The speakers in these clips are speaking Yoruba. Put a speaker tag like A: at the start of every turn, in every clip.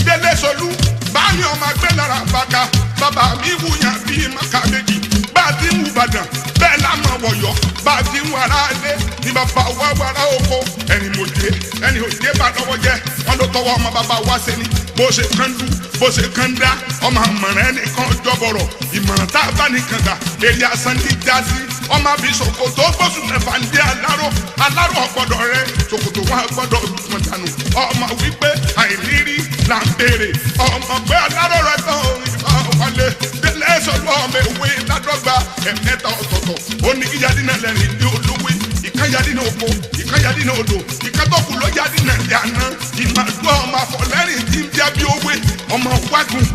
A: Délé Solú báyìí ọmọ agbẹ́ lára bàkà bàbá mi wúyàn bíi màkà méjì bá a ti ń wù Ìbàdàn bẹ́ẹ̀ la mọ̀ wọ̀yọ̀ bá a ti ń wàrà lé ní bàbá wa wàrà oko ẹni mo dé ẹni ò dé bá lọ́wọ́ jẹ́ wọn ló tọwọ́ ọmọ bàbá wa ṣe ni bó ṣe kán dú bó ṣe kán dá ọmọ àmọ̀ràn ẹnìkan jọbọ̀rọ̀ ìmọ̀ràn tá a bá nìkan gbà èrè asán ní jásí ọmọ àbí ṣòkòtò gbósùn mẹ́fà ń dé aláró aláró ọ̀gbọ́dọ̀ rẹ ṣòkòtò wọn gbọ́dọ̀ gbọ̀n dànù ọmọ wípé àìrírí là ń béèrè ọmọ pé aláró rẹ tán ìbá wálé Délé Solú ọmọ ìwé ládọ́gba ẹ̀mẹ́ta ọ̀tọ̀ọ̀tọ̀ ó ní kíyadí náà lẹ́rìn ní olówó ìkányadí náà oko ìkányadí náà odò ìkátọ́kù ló yadí náà dáná ìmàdúrà ọmọ àfọlẹ́rìn tí ń bí abí owó ọmọ wágùn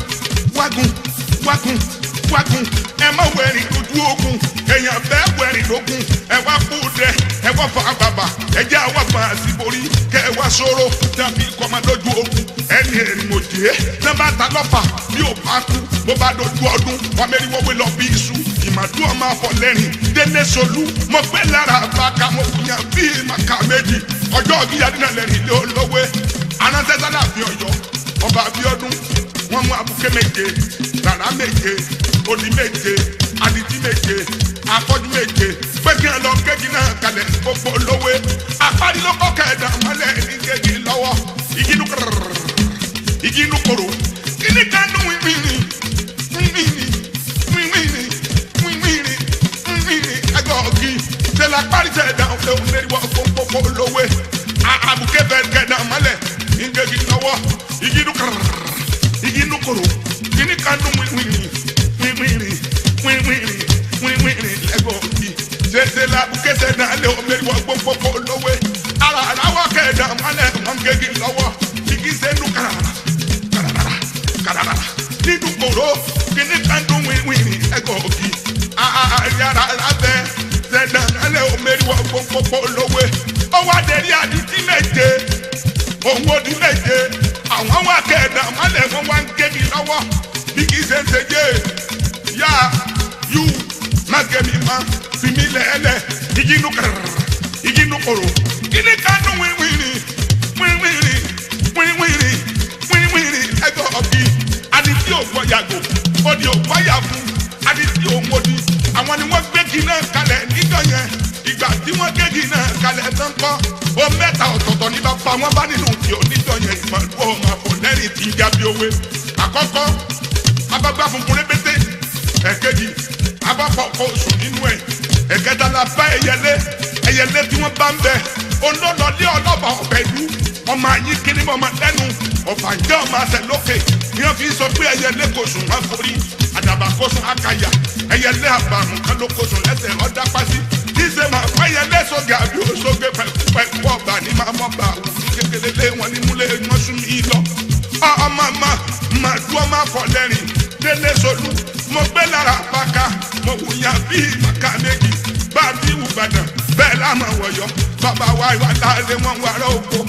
A: wágùn wágùn wágùn ẹ má wẹ̀rìn lójú ogun èèyàn bẹ́ẹ̀ wẹ̀rìn lógun ẹ wá kú dẹ ẹ wá fa bàbà ẹ jẹ́ àwa gbọ̀n àsìborí kẹ ẹ wá sọ̀rọ̀ tàbí kọ́má lójú ogun ẹni èrìn mòjé nàbà ta lọ́fà bí ò bá kú bó bá dojú ọdún wọn mẹ́rin wọ́wé lọ bí iṣu ìmàdú ọmọ àfọlẹ́rìn Délé Solú mo gbé lára bàkà mo yàn bí màkà méjì ọjọ́ gíga lẹ́rìn lé olówó aránsẹ́ sálà fi Ọ̀yọ́ ọba Abíọ́dún wọ́n mú abuké méje rárá méje odi méje adití méje afọ́jú méje pé kí ẹ lọ kéjì náà kalẹ̀ gbogbo lówó apárí ló kọ́ kẹ̀dá mọ́lẹ̀ ní kéjì lọ́wọ́ igi inú kọ̀rọ̀ igi inú kòrò kíní kan dún wíwìrì wíwìrì wíwìrì wíwìrì wíwìrì ẹgbẹ́ ọ̀gì tẹ̀lé apárí tẹ̀dá ọ̀lẹ́ wọ́n gbogbo lówó abuké bẹ́ẹ̀ kẹ̀dá mọ́lẹ̀ ní kéjì lọ́wọ́ igi inú kọ̀rọ̀ igi inú kòrò kíní kan dún wíwìrì wíwìrì wíwìrì wíwìrì lẹ́gọ̀ọ́ yìí ṣẹṣẹ la kẹsẹ̀ náà lé omi wọ gbogbo lówó ara aláwọ̀ kẹ̀dá mọ́lẹ̀ wọn kégi lọ́wọ́ igi sẹ́nu kàràrà kàràrà kàràrà nínú kòró kíní kan dún wíwìrì lẹ́gọ̀ọ́ yìí yàrá lábẹ́ ṣẹ̀dá náà lé omi wọ gbogbo lówó ọwọ́ adẹ́rì àdìtí méje òun odi méje àwọn wà kẹ̀dá mọ́lẹ̀ wọn wá ń kégi lọ́wọ́ bí kì í ṣe ń ṣe jẹ́ yá yú má gé mi má fi mí lẹ́lẹ̀ igi inú kẹrẹ igi inú kòrò kíní ká dún wíwìrì wíwìrì wíwìrì wíwìrì ẹgbẹ́ ọ̀bí adití ògbọ́ yàgò odi ògbọ́ yà fún adití òmòdì àwọn ni wọ́n gbégi náà kalẹ̀ níjọ́ yẹn ìgbà tí wọ́n gbégi náà kalẹ̀ tán kọ́ ó mẹ́ta ọ̀tọ̀ọ̀tọ̀ ní bàbá wọn bá nínú òkè oníjọ́ yẹn ìmọ̀lú ọmọ àfọ̀lẹ́rìn tí ń jábí owó àkọ́kọ́ abágbá funfun rébété ẹ̀kejì abáfọ̀kọ̀ oṣù nínú ẹ̀ ẹ̀kẹta la bá ẹyẹlé ẹyẹlé tí wọ́n bá ń bẹ olólọlé ọlọ́ba ọ̀bẹ ìlú ọmọ ayé kiri ọmọ lẹ́nu ọ̀bànjẹ́ ọmọ àṣẹ lókè ni wọ́n fi sọ pé ẹyẹlé kò sùn wọn forí àdàbà kò sùn àkàyà ẹyẹlé àbàmù kan ló kò sùn lẹ́sẹ̀ ọ̀dá pàṣí níṣẹ́ máa fẹ́ ẹyẹlé sóge àbí òṣoge pẹ̀lú ọba ní máa mọ́ bá òfin kékeré lé wọn ní múlẹ̀ wọn sún mí lọ ọmọ máa dúró máa fọ lẹ́rìn Délé Solú mo gbé lára pàkà mo wùyà bíi màkà méjì bá a bí wùbàdàn bẹ́ẹ̀ láàmú wọ̀yọ́ bàbá wa ìwà láàlẹ́ wọn wà rẹ̀ oko